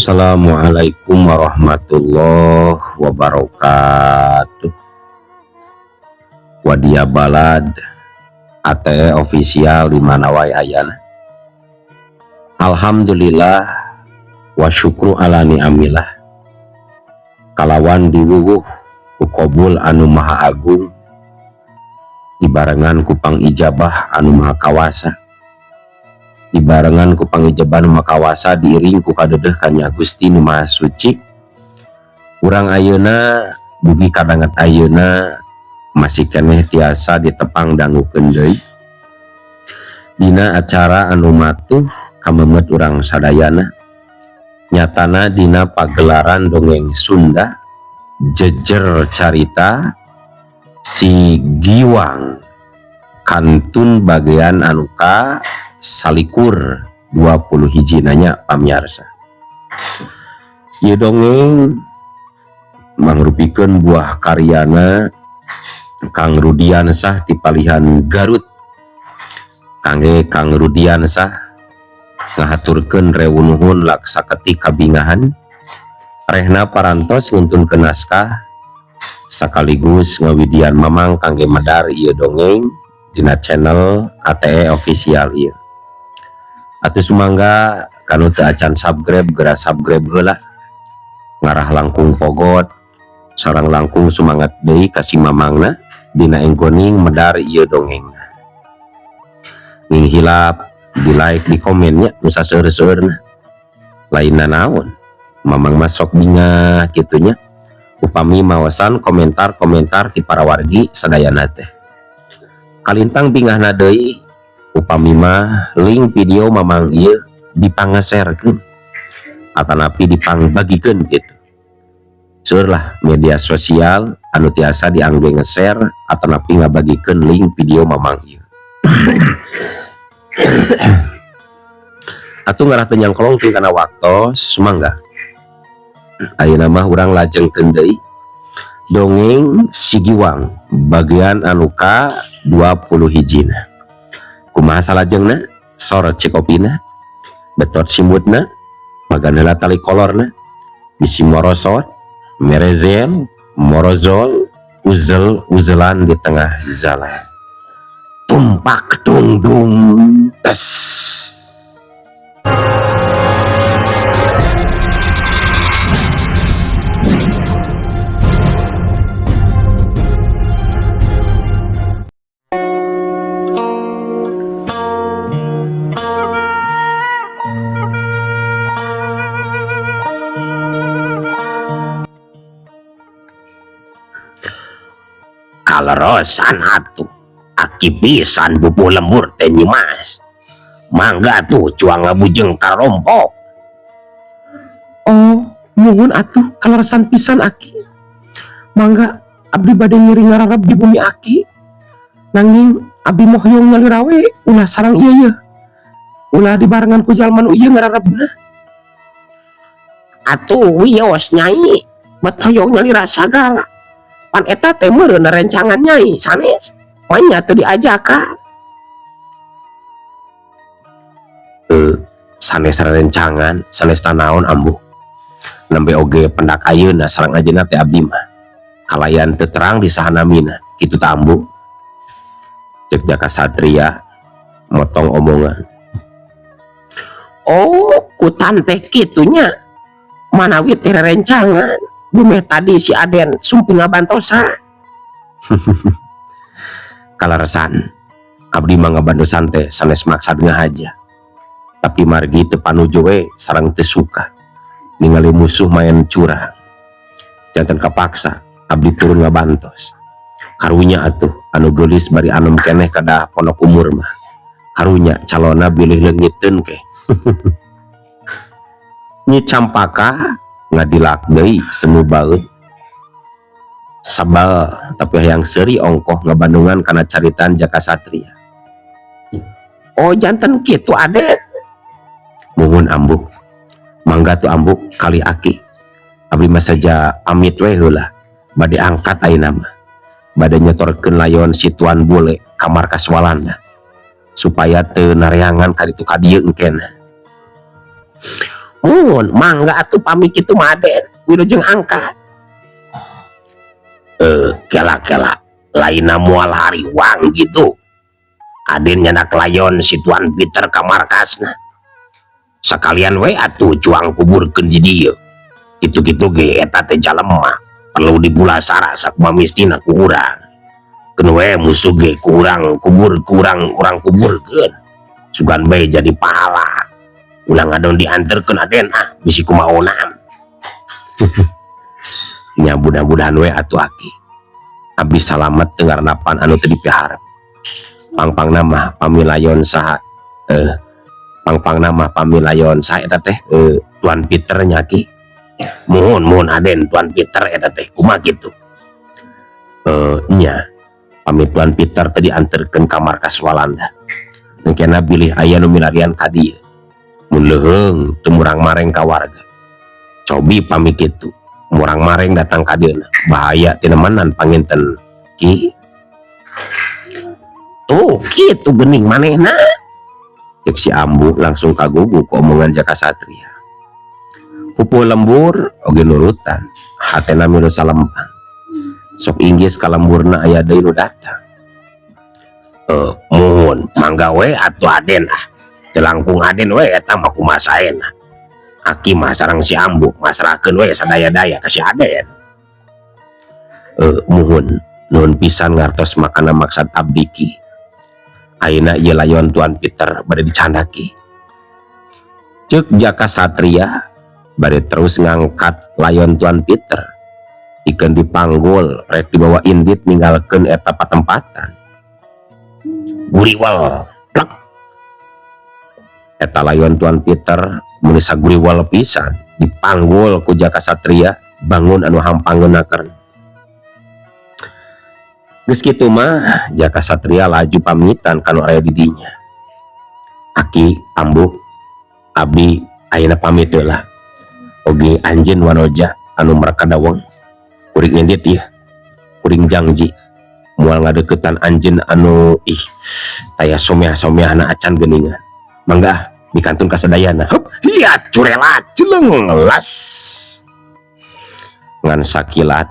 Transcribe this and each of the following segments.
Assalamualaikum warahmatullahi wabarakatuh. Wadia Balad ATE official di mana wae ayana. Alhamdulillah wa syukru ala ni'amillah. Kalawan diwuwuh ku qabul anu maha agung dibarengan ku pangijabah anu maha kawasa. Dibarengan ku pangijabah anu maha kawasa diiring ku kadedeh ka Gusti nu Maha Suci. Urang ayeuna dugi kadanget ayeuna masih keneh tiasa ditepang dangukeun deui dina acara anu matuh kamemet urang sadayana, nyatana dina pagelaran dongeng Sunda jejer carita si Giwang kantun bagian anu ka salikur 20 hijinanya pamiarsa. Ieu dongeng mangrupikeun buah karyana Kang Rudiansah ti palihan Garut. Kangge Kang Rudiansah ngahaturkeun rewu nuhun laksa ketik kabingahan rehna parantos nguntunkeun naskah sekaligus ngawidian mamang kangge medar ieu dongeng dina channel ATE official ieu. Atuh sumangga kanu teu acan subscribe geura subscribe heula, ngarah langkung pogot sareng langkung sumangat deui ka si mamangna dina enggoning medar ieu dongeng. Ning hilap di like di komennya nu saseur-seurna, lainna naon mamang masok bingah kitunya upami mawasan komentar-komentar ti para wargi sadayana teh. Kalintang bingahna deui upami mah link video mamang ieu dipangaserkeun atanapi dipangbagikeun gitu. Seueur lah media sosial anu tiasa diangge nge-share atanapi ngabagikeun link video mamang ieu. Atuh ngarah teu nyangkolong teuing kana waktos sumangga. Ayeuna mah urang lajengkeun deui dongeng si Giwang bagian anu ka 20 hijina. Kumaha salajengna? Sor cek opina, betot simutna, magan heula tali kolorna, bisi morosot, merezel, morozol, uzel uzelan di tengah jalan. Tumpak tungdung tes. Kalerosan atuh aki pisan bubuh lembur teh Nyi Mas. Mangga tuh cuang ngabujeng karompok. Oh, nuhun atuh kaleresan pisan aki. Mangga abdi bade ngiring ngararap di bumi aki. Nanging abdi moh hoyong nyalira we ulah sarang ieu yeuh. Ulah dibarengan ku jalma nu ieu ngararapna. Atuh wios nyai, bet hoyong nyalira sagala. Pan eta teh meureun rencangan nyai sanes. Manya teu diajakan. Sanes rencangan, sanes tanaon ambu. Nembe oge pendak ayeuna sareng ajeuna teh abdi mah. Kalayan teu terang di sahana mina, kitu ta ambu. Cek Jaka Satria motong omongan. Oh, kutan teh kitunya. Manawi teh rencangan. Bumeh tadi si Aden sumping ngabantosan. Kaleresan abdi mah ngabantosan teh sanes maksad ngahaja. Tapi margi teu panuju we sareng teu suka ningali musuh main curang. Janten kapaksa abdi turun ngabantos. Karunya atuh anu geulis bari anom keneh kada pondok umur mah. Karunya calona bilih leungiteun ke. Nyi Campaka ngadilak deui semu baeud. Sabal tapi hayang seuri ongkoh ngabandungan kana caritan Jaka Satria. Oh janten kitu Aden. Muhun ambu. Mangga tuh ambu kali aki. Abdi mah saja amit we heula. Bade angkat ayeuna mah. Bade nyetorkeun layon si Tuan Bule ka markas Walanda supaya teu nareangan ka ditu ka dieu engkena. Mun mangga atuh pami kitu mah Aden wilujeng angkat. Kela-kela lainna moal hariwang gitu. Aden nyandak layon si Tuan Peter ka markasna. Sakalian we atuh cuang kuburkeun di dieu. Kitu-kitu ge eta teh jalema perlu dipulasara sakumaha mistina ku urang. Keun we musuh ge ku urang kubur ku urang urang kuburkeun. Sugan bae jadi pahala. Ulah ngadon dianterkeun Aden ah bisi kumaonan. Nya mudah-mudahan we atuh aki. Abdi salamet teu ngarenapan anu teu dipiharep. Pangpangna mah pami layon saha pangpangna mah pami layon saha eta teh Tuan Peter nya ki. Muhun muhun Aden Tuan Peter eta teh kumaha kitu. Nya pami Tuan Peter teh dianterkeun ka markas Walanda. Engkena bilih aya nu milarian ka dieu. Mun leuheung teu murang mareng ka warga. Cobi pami kitu murang mareng datang ka dieu bahaya tinemanan panginten ki. Tuh kitu geuning manehna. Cek si Ambu langsung kagugu ku omongan Jaka Satria. Pupuh lembur oge nurutan, hatena milu salempang. Sok inggis ka lemburna aya deui nu datang. Muhun mangga we atuh Aden ah. Teu langkung Aden we eta mah kumaha saena. Aki mah sareng si Ambu masrahkeun we sadaya-daya ka si Aden. Muhun nuhun pisan ngartos makana maksad abdi ki. Ayeuna ieu layon Tuan Peter bade dicandaki. Ceuk Jaka Satria bade terus ngangkat layon Tuan Peter. Ikeun dipanggul rek dibawa indit ninggalkeun eta patempatan. Guriwal plek. Eta layon Tuan Peter meuni saguriwal pisan dipanggul ku Jaka Satria bangun anu hampangeun naker. Geus kitu mah Jaka Satria laju pamitan ka nu aya di dinya. Aki Ambu abdi ayeuna pamit heula. Oge anjeun wanoja anu mereka daweng kuring indit ieu. Kuring jangji moal ngadeukeutan anjeun anu ih taya someah-someahna acan geuningan. Mangga dikantun ka sadayana. Hup hiat curelat jeleng las. Ngan sakilat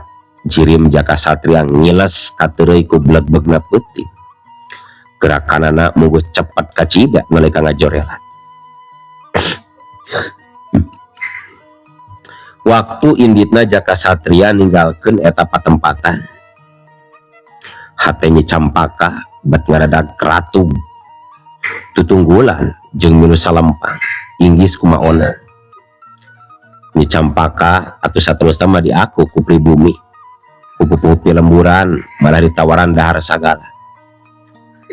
jirim Jaka Satria ngiles kateureuy ku blegbegna peuting. Gerakanana mungguh cepet kacida nalika ngajorelat. Waktu inditna Jaka Satria ninggalkeun eta patempatan. Hate Nyi Campaka bet ngadadag keratug. Tutunggulan jeung milu salempang inggis kumaona. Nyi Campaka atuh saterusna mah diaku ku pribumi. Ku pupuhu pilemburan malah ditawaran dahar sagala.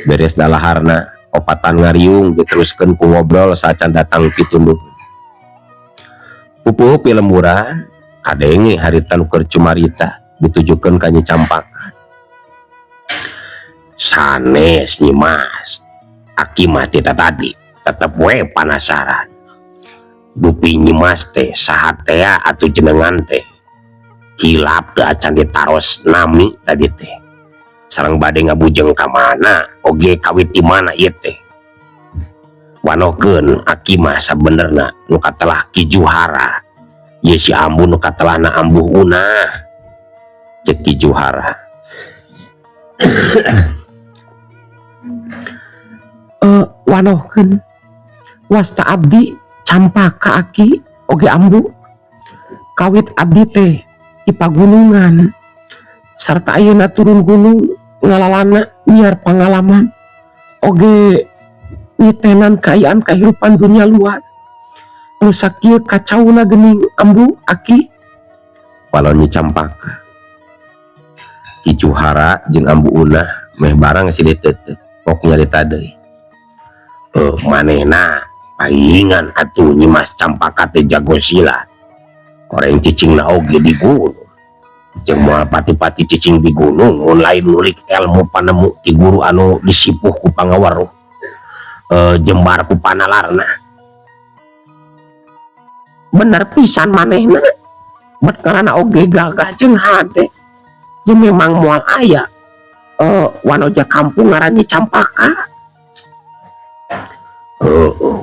Beres dalaharna opatan ngariung diteruskeun ku ngobrol sacan datang pitunduh. Pupuhu pilemburan kadenge harita nu keur cumarita ditujukeun ka Nyi Campaka. Sanes Nyi Mas, aki mah ti tadi tetep we panasaran. Dupi Nyi Mas teh saha tea atuh jenengan teh. Hilap teu acan ditaros nami tadi teh. Sareng bade ngabujeng ka mana oge kawit di mana ieu teh. Wanokeun aki mah sabenerna nu katelah Ki Juhara. Ieu si Ambu nu katelahna Ambu Unah. Ceuk Ki Juhara. Wanokeun wasta abdi Campaka aki oge Ambu. Kawit abdi teh di pagunungan sarta ayeuna turun gunung ngalalana nyiar pangalaman oge nitenan kaayaan kahirupan dunia luar. Nu sakieu kacauna geuning Ambu aki. Walon Nyi Campaka. Ki Juhara jeung Ambu Unah meh barang silih teuteuk pok nyarita deui. Manehna paingan atuh Nyi Mas Campaka teh jago silat. Oreng cicingna oge di gunung. Jeung moal pati-pati cicing di gunung mun lain ngulik ilmu panemu ti guru anu disipuh ku pangawaruh. Jembar ku panalarna. Bener pisan manehna. Bet karana oge gagah jeung hade. Jeung memang moal aya wanoja kampung ngaran Nyi Campaka.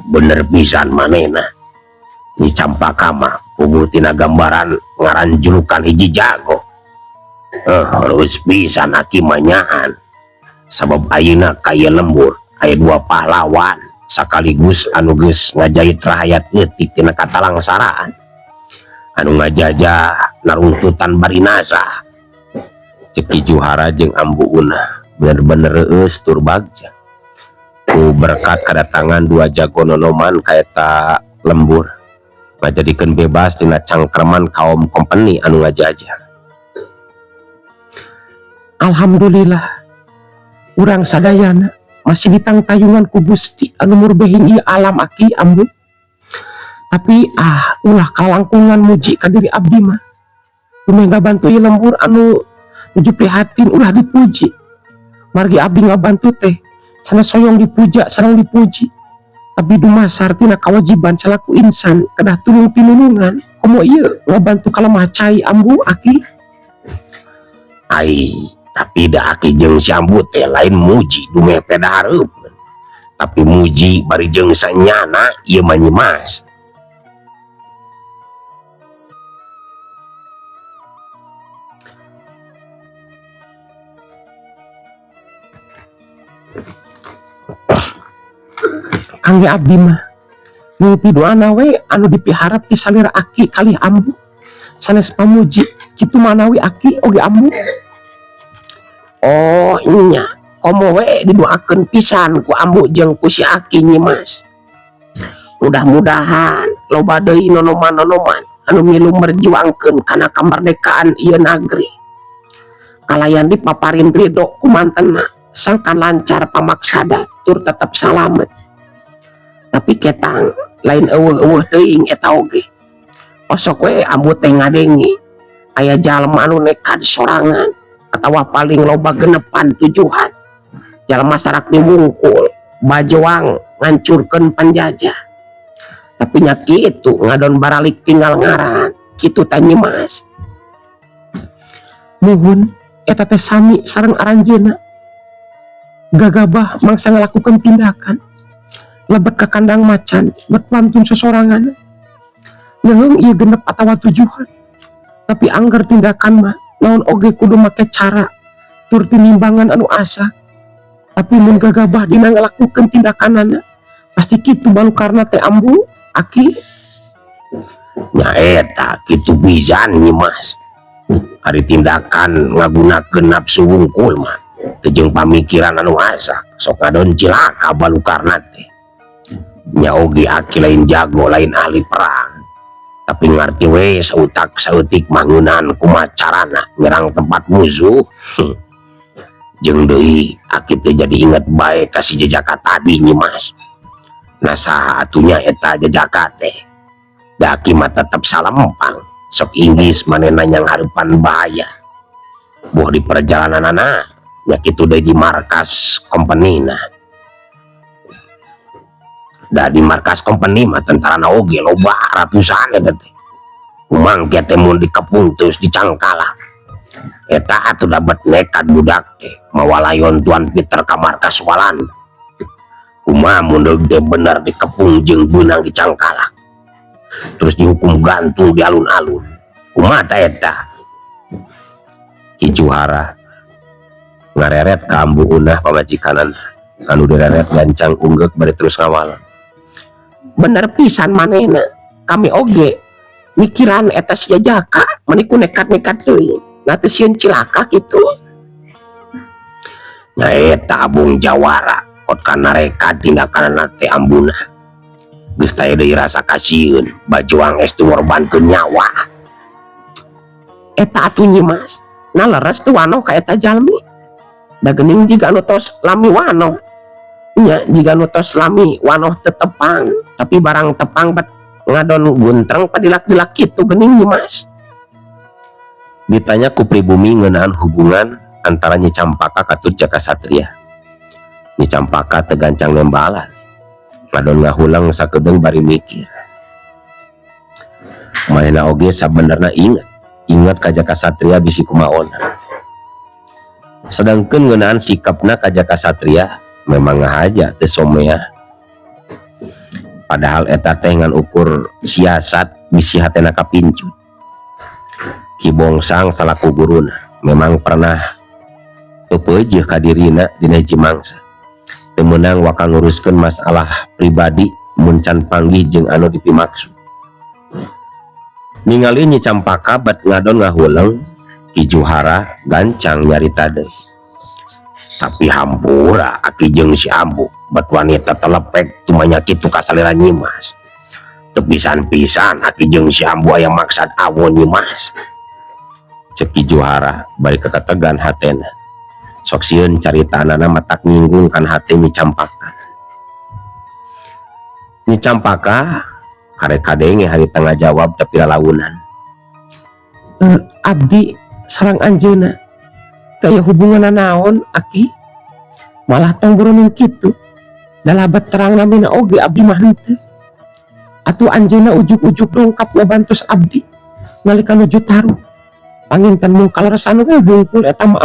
Bener pisan manehna. Nyi Campaka mah puguh tina gambaran ngaran julukan hiji jago. Reueus pisan aki mah nyaan. Sabab ayeuna ka ieu lembur aya dua pahlawan sakaligus anu geus ngajait rahayat leutik tina katalangsaraan. Anu ngajajah narungtutan barinasa. Cek Ki Juhara jeung Ambu Unah bener-bener reueus tur bagja. Ku berkat kadatangan dua jago nonoman kaeta lembur ngajadikeun bebas tina cangkreman kaum kompeni anu ngajajah. Alhamdulillah urang sadayana masih ditangtayungan ku Gusti anu murbehing ieu alam aki ambu. Tapi ulah kalangkungan muji ka diri abdi mah. Dumeh ngabantu ieu lembur anu nuju prihatin ulah dipuji. Margi abdi ngabantu teh sanes hoyong dipuja sareng dipuji. Tapi dumasar tina kawajiban salaku insan kedah tulung pinulungan komo ieu ngabantu kalemah cai ambu aki. Ai tapi da aki jeung si ambu teh lain muji dumeh peda hareupeun. Tapi muji bari jeung sanyana ieu mah Nyi Mas. Kangge abdi mah nu piduana we anu dipiharap ti salira aki kalih ambu sanes pamuji kitu manawi aki oge ambu. Oh nya komo we didoakeun pisan ku ambu jeung ku si aki Nyi Mas. Mudah-mudahan loba deui nonoman-nonoman anu milu merjuangkeun kana kamerdekaan ieu nagri. Kalayan dipaparin ridho ku mantena sangkan lancar pamaksada tur tetep salamet. Tapi ketang lain eueuh-eueuh teuing eta oge. Osok we ambu teh ngadenge aya jalma anu nekat sorangan atawa paling loba genepan tujuhan. Jalma sarak diwungkul, bajoang ngancurkeun panjajah. Tapi nya kitu ngadon baralik tinggal ngaran, kitu tah Nyi Mas. Muhun eta teh sami sareng aranjeuna. Gagabah mangsa ngalakukeun tindakan lebet ka kandang macan bet pantun sesorangan. Leung ieu genep atawa tujuhan. Tapi angger tindakan mah naon oge kudu make cara tur tinimbangan anu asa. Tapi mun gagabah dina ngalakukeun tindakanana pasti kitu balukarna teh ambu aki. Nyaeta kitu pisan Nyi Mas. Ari tindakan ngagunakeun nafsu wungkul mah teu jeung pamikiran anu asa sok ngadon cilaka balukarna teh. Nya oge aki lain jago lain ahli perang. Tapi ngarti we sautak sautik mangunan kumaha carana nyerang tempat musuh. Jeung deui aki teh jadi inget bae ka si jejaka tadi Nyi Mas. Nah saha atunya eta jejaka teh? Da aki mah tetep salempang, sok inggis manehna nyanghareupan bahaya. Boh di perjalananana nya kitu deui di markas kompenina. Da di markas kompeni mah tentarana oge loba ratusan eta teh. Kumangke teh mun dikepung terus dicangkalah. Eta atuh dapat nekat budak teh mawa layon Tuan Peter ka markas Walanda. Kumaha mun deuk teh bener dikepung jeung beunang dicangkalak. Terus dihukum gantung di alun-alun. Kumaha ta eta? Ki Juhara ngareret ka Ambu Unah pamajikanan anu direret gancang unggeuk bari terus ngawal. Bener pisan manehna, kami oge mikiran eta si jajaka meni ku nekat-nekat teuing. Nah teu sieun cilaka kitu. Nya eta Abung Jawara kot kana reka tindakanna teh ambuna. Geus teh deui rasa kasieun bajuang estu ngorbankeun nyawa. Eta atuh Nyi Mas, na leres teu wanoh ka eta jalmi. Da geuning jiga anu tos lami wanoh. Nya jiga nu tos lami wanoh teu tepang, tapi barang tepang bet ngadon guntreng padilak-dilak kitu geuning Nyi Mas. Ditanya ku pribumi ngeunaan hubungan antara Nyi Campaka katut Jaka Satria. Nyi Campaka teu gancang nembalan. Ngadon ngahulang sakedeung bari mikir. Manehna oge sabenerna inget ka Jaka Satria bisi kumaona. Sedangkeun ngeunaan sikapna ka Jaka Satria memang ngahaja teu somea. Padahal eta teh ngan ukur siasat bisi hatena kapincut. Ki Bongsang salaku guruna memang pernah pepeujeuh ka dirina dina hiji mangsa. Teu meunang waka nguruskeun masalah pribadi mun can panggih jeung anu dipimaksud. Ningali Nyi Campaka bet ngadon ngahuleng, Ki Juhara gancang nyarita deui. Tapi hampura aki jeung si ambu bet wani tetelepek tumanya kitu ka salira Nyimas. Teu pisan-pisan aki jeung si ambu aya maksad awon Nyimas. Cek Ki Juhara bari keketegan hatena. Sok sieun caritaanana matak nyinggung kan hate Nyi Campaka. Nyi Campaka karek kadenge harita ngajawab tapi lalaunan. Abdi sareng anjeunna teu aya hubunganna naon aki, malah tong boroning kitu da labat terang namina oge abdi mah henteu. Atuh anjeunna ujug-ujug dongkap ngabantos abdi nalika nuju taruh. Panginten mung kaleresan we bungkul eta mah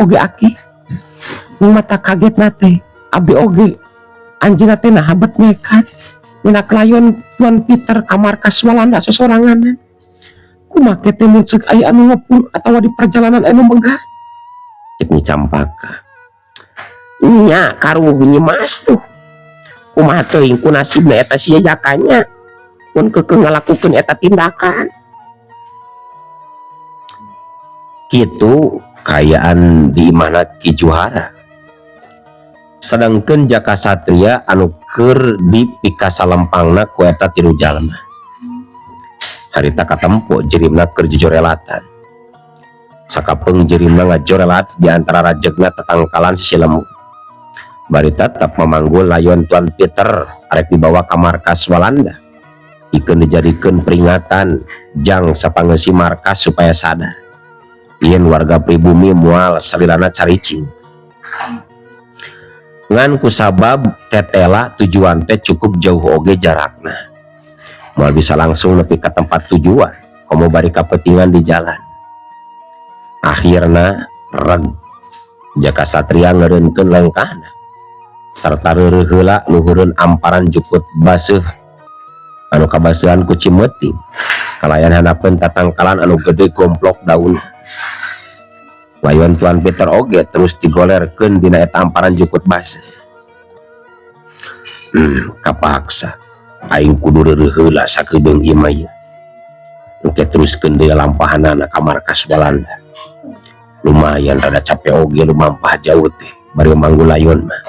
oge aki. Mung mata kagetna teh abdi oge anjeunna teh naha bet nekat nyenak layon Tuan Peter ka markas Walanda sosoranganan. Kumaha teh mun ceuk aya anu ngepul atawa di perjalanan anu megah? Cek Nyi Campaka. Nya karuh Nyi Mas tuh. Kumaha teuing ku nasibna eta si jajakanya mun keukeuh ngalakukeun eta tindakan. Kitu kaayaan di imahna Ki Juhara. Sedangkeun Jaka Satria anu keur dipikasalempangna ku eta tilu jalma. Harita katempo jirimna keur jojorelatan. Sakapeung jirimna ngajorelat di antara rajegna tetangkalan si lembur. Bari tetep memanggul layon Tuan Peter arek dibawa ka markas Walanda. Ikeun dijadikeun peringatan jang sapangeusi markas supaya sadar. Yen warga pribumi moal salilana caricing. Ngan kusabab tetela tujuan teh cukup jauh oge jarakna. Moal bisa langsung nepi ka tempat tujuan, komo bari kapetingan di jalan. Akhirna reg Jaka Satria ngeureunkeun lengkahna sarta reureuh heula luhureun amparan jukut baseuh anu kabaseuhan ku cimeuting kalayan handapeun tatangkalan anu gede gomplok daun. Layon Tuan Peter oge terus digolerkeun dina eta amparan jukut baseuh. Kapaksa aing kudu reureuh heula sakedeung ieu mah ieu. Engke teruskeun deui lampahanana ka markas Walanda. Lumayan rada capek oge lumampah jauh teh bari manggul layon mah.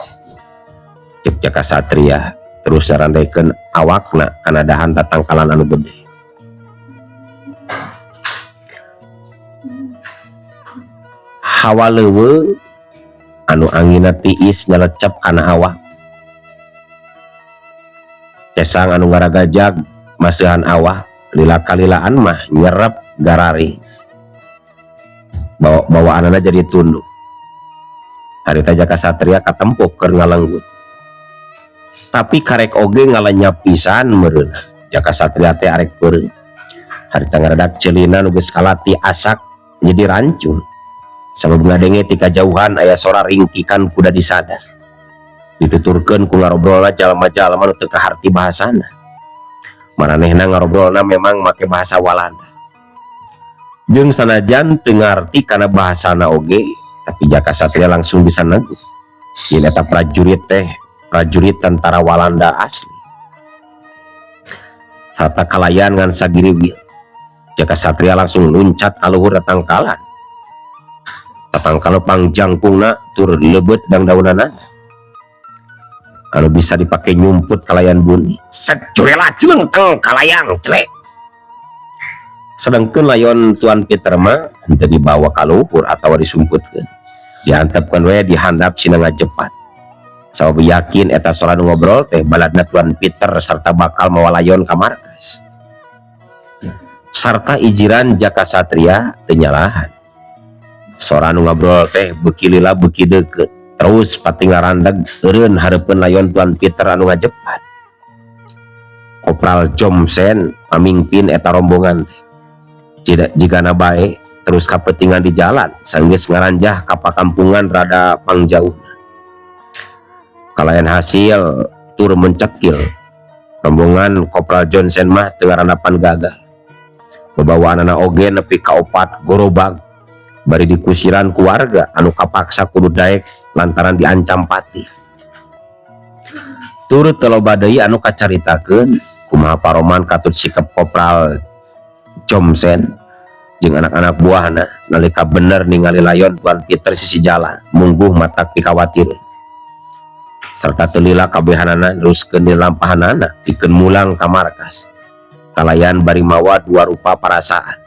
Cek Jaka Satria terus sarandekeun awakna kana dahan tatangkalan anu gede. Hawa leuweung anu anginna tiis nyelecep kana awak. Cesang anu ngaragajag maseuhan awak lila kalilaan mah nyerep garari. Bawa-bawaanana jadi tunduh. Harita Jaka Satria katempuk keur ngalenggut. Tapi karek oge ngalenyap pisan meureun. Jaka Satria teh arek peureum. Harita ngaradak ceulina nu geus kalati asak jadi rancung. Sabab ngadenge ti kajauhan aya sora ringkikan kuda disada. Dituturkeun ku ngarobrolna jalma-jalma nu teu kaharti bahasana. Maranehna ngarobrolna memang make bahasa Walanda. Jeung sanajan teu ngarti kana bahasana oge, tapi Jaka Satria langsung bisa neguh. Yen eta prajurit teh prajurit tentara Walanda asli. Sarta kalayan ngan sagiriwil. Jaka Satria langsung luncat ka luhur tatangkalan. Tatangkalan pangjangkungna tur leubet dangdaunana. Anu bisa dipake nyumput kalayan buni. Securela jeleng teng kalayang celek. Sedangkeun layon Tuan Peter mah henteu dibawa ka luhur atawa disumputkeun. Diantepkeun we dihandap sina ngajepat. Sabab yakin eta sora nu ngobrol teh baladna Tuan Peter serta bakal mawa layon ka markas. Sarta ijiran Jaka Satria teu nyalahan. Sora nu ngobrol teh beuki lila beuki deukeut. Terus pating larandeg eureun hareupeun layon Tuan Peter anu ngajepat. Kopral Jomsen pamimpin eta rombongan teh. Jigana bae terus kapetingan di jalan sanggeus ngaranjah ka pakampungan rada pangjauhna. Kalayan hasil tur mencekil. Rombongan Kopral Johnson mah teu ngarandapan gagal. Babawaanana oge nepi ka opat gorobag bari dikusiran ku warga anu kapaksa kudu daek lantaran diancam pati. Turut teu loba deui anu kacaritakeun kumaha paroman katut sikep Kopral Johnson jeung anak-anak buahna nalika bener ningali layon Tuan Peter sisi jalan mungguh matak pikawatireun. Sarta teu lila kabehanana neruskeun dilampahanana pikeun mulang ka markas. Kalayan bari mawa dua rupa parasaan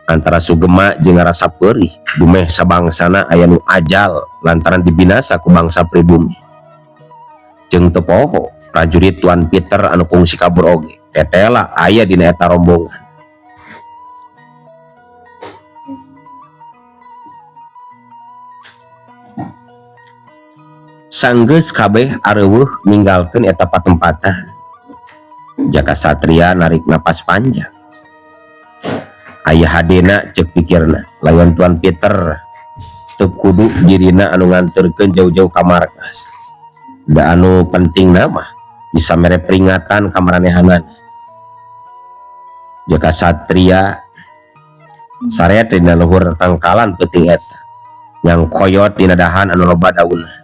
antara sugema jeung ngarasa peurih dumeh sabangsana aya nu ajal lantaran dibinasa ku bangsa pribumi. Jeung teu poho prajurit Tuan Peter anu kungsi kabur oge tetela aya dina eta rombongan. Sanggeus kabeh areuweuh ninggalkeun eta patempatan. Jaka Satria narik napas panjang. Aya hadena cek pikirna lawan Tuan Peter teu kudu dirina anu nganterkeun jauh-jauh ka markas. Da anu pentingna mah bisa mere peringatan ka maranehanana. Jaka Satria sareat dina luhur tangkalan peuting eta yang koyot dina dahan anu loba daunna.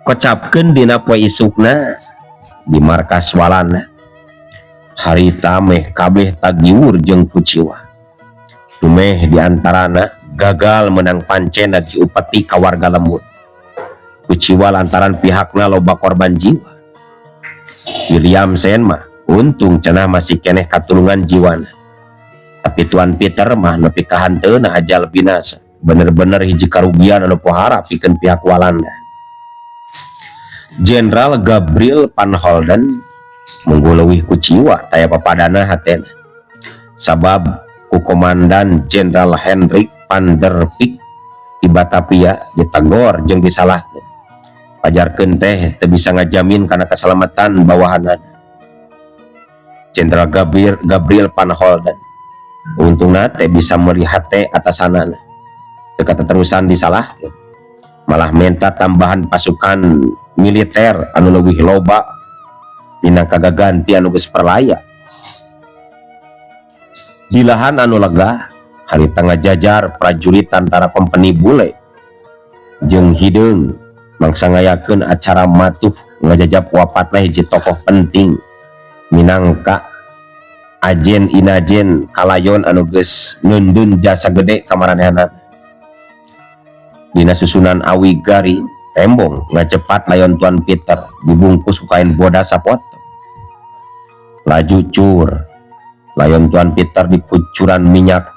Kocapkeun dina poe isukna di markas Walanda. Harita meh kabeh tagiwur jeung kuciwa. Dumeh diantarana gagal menang pancen diupeti ka warga lembut. Kuciwa lantaran pihakna loba korban jiwa. William Sen mah untung cenah masih keneh katulungan jiwana. Tapi Tuan Peter mah nepi ka hanteuna ajal binasa. Bener-bener hiji karugian anu pohara pikeun pihak Walanda. Jenderal Gabriel Van Holden munggu leuwih kuciwa taya papadana hatena. Sabab ku komandan Jenderal Hendrik van der Pik di Batavia ditagor jeung disalahkeun. Pajarkeun teh teu bisa ngajamin kana keselamatan bawahanana. Jenderal Gabriel Van Holden untungna teh bisa melihat teh atasanana. Teu kateterusan disalahkeun. Malah minta tambahan pasukan militer anu leuwih loba minangka gaganti anu geus perlaya. Di lahan anu lega harita ngajajar prajurit tantara kompeni bule jeung hideung mangsa ngayakeun acara matuh ngajajap wapatna hiji tokoh penting minangka ajen inajen kalayon anu geus nundun jasa gede ka maranehanana. Dina susunan awi garing tembong ngacepat layon Tuan Peter dibungkus ku kain bodas sapotong. Laju cur layon Tuan Peter dikucuran minyak.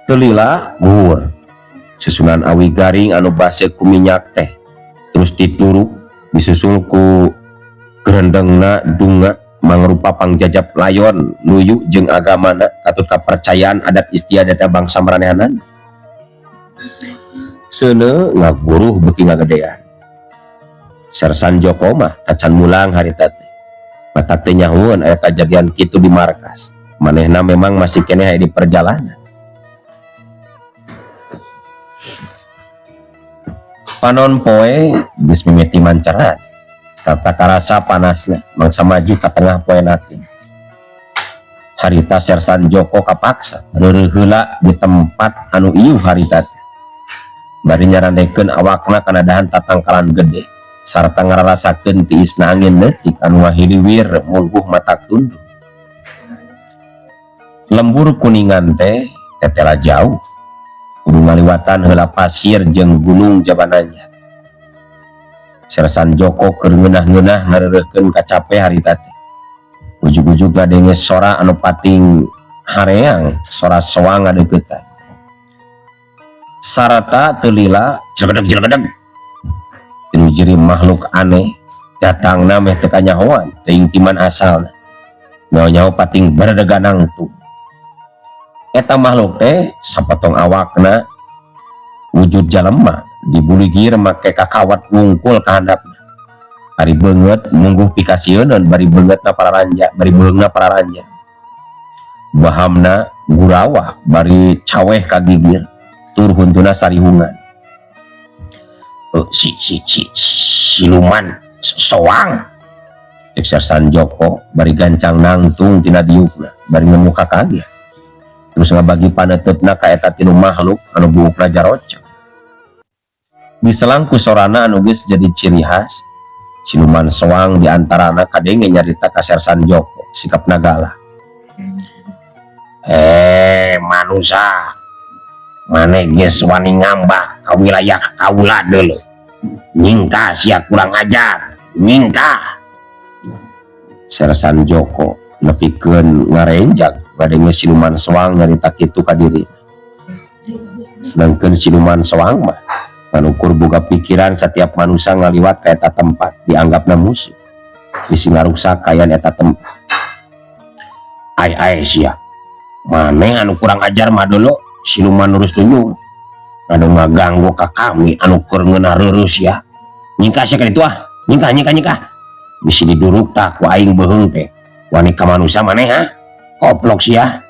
Telila guhur susunan awi garing anu base ku minyak teh terus dituruk disusul ku gerendengna dunga mangrupa pangjajap layon luyu jeung agamana katut kapercayaan adat istiadat bangsa maranehanana. Seuneu ngaguruh beuki ngagedean. Sersan Joko mah tacan mulang harita teh. Matak teu nyahueun aya kajadian kitu di markas. Manehna memang masih keneh aya di perjalanan. Panon poe geus mimiti mancerat. Sarta karasa panasna mangsa maju ka tengah poe natin. Harita Sersan Joko kapaksa reureuh heula di tempat anu iuh harita teh. Bari nyarandekeun awakna kana dahan tatangkalan gede sarta ngararasakeun tiisna angin leutik anu ngahiliwir mungguh matak tunduh. Lembur kuningan teh tetela jauh kudu ngaliwatan heula pasir jeung gunung jabananya. Sersan Joko keur ngeunah-ngeunah ngareureurkeun kacape harita teh. Ujug-ujug ngadenge sora anu pating hareang, sora soang ngadeuketan. Sarata teu lila jelegedeg-jelegedeg. Tilu jiri makhluk aneh datangna meh teu kanyahoan teuing ti man asalna. Nyaho-nyaho pating beredeganang tuh. Eta makhluk teh sapotong awakna wujud jalema dibuligir make kakawat wungkul ka handapna. Ari beungeut mungguh pikasieuneun bari beungeutna pararanja, bari beuleungna pararanja. Bahamna gurawah bari caweh ka gigir tur huntuna sarihungan. Si si si siluman soang, cek Sersan Joko bari gancang nangtung tina diukna bari ngemuka kaget, terus ngabagi paneuteup ka eta tilu makhluk anu buukna jaroceng. Diselang ku sorana anu geus jadi ciri khas, siluman soang di antarana kadenge nyarita ka Sersan Joko, sikapna galak. "Eh, manusia, maneh geus wani ngambah ka wilayah kaula deuleu. Nyingkah sia, kurang ajar, nyingkah!" Sersan Joko nepikeun ngarenjag ngadenge siluman soang nyarita kitu ka diri. Sedangkan siluman soang mah ngan ukur boga pikiran setiap manusia ngaliwat ka eta tempat dianggapna musuh, bisi ngaruksak kaayaan eta tempat. "Ai ai sia, maneh anu kurang ajar mah dulu, siluman lurus tunjung anu ngaganggu ka kami anu keur ngeunah reureus ya. Nyingkah sia ka ditu ah, nyingkah, nyingkah, nyingkah, bisi diduruk tah ku aing beuheung teh. Wani ka manusia maneh, ha? Koplok sia.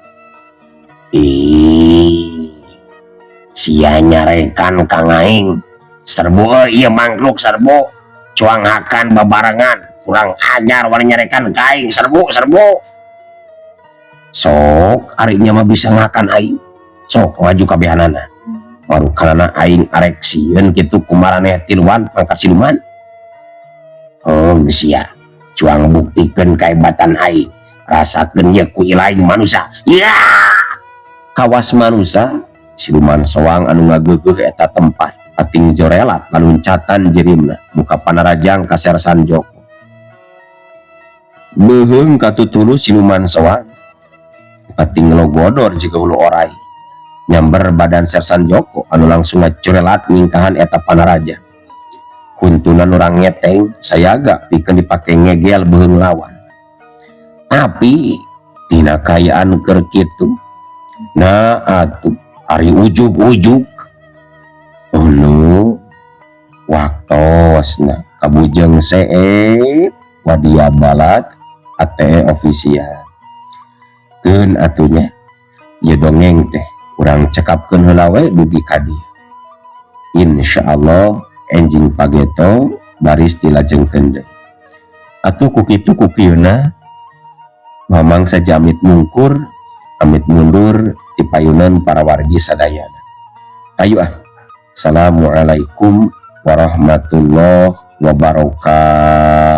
Ih, sia nyarekan ka aing. Serbu euy ieu mangkluk, serbu, cuang hakan babarengan. Kurang ajar, wani nyarekan ka aing. Serbu, serbu! Sok ari nya mah bisa ngakan aing, sok maju kabehanana. Marukanana aing arek sieun kitu ku maraneh tiluan pangkat siluman. Oh sia, cuang buktikeun kehebatan aing, rasakeun ye ku ilaing manusia ya." Kawas manusia, siluman soang anu ngageugeuh eta tempat ating jorelat laluncatan jirimna muka panarajang ka Sersan Joko. Beuheung katutulu siluman soang pating logodor jiga hulu orai, nyamber badan Sersan Joko anu langsung ngacurelat nyingkahan eta panaraja. Huntuna urang ngeteng sayaga pikeun dipake ngegel beuheung lawan, tapi tina kaayaan keur kitu, nah atuh ari ujug-ujug ulu waktosna kabujeng seep wadia balad ATE official. Keun atunya ieu dongeng teh urang cekapkeun heula we dugi ka dieu. Insyaallah enjing pageto baris dilajengkeun deui. Atuh ku kitu ku kieuna Mamang saja amit mungkur, amit mundur ti payunan para wargi sadayana. Ayo ah. Assalamualaikum warahmatullahi wabarakatuh.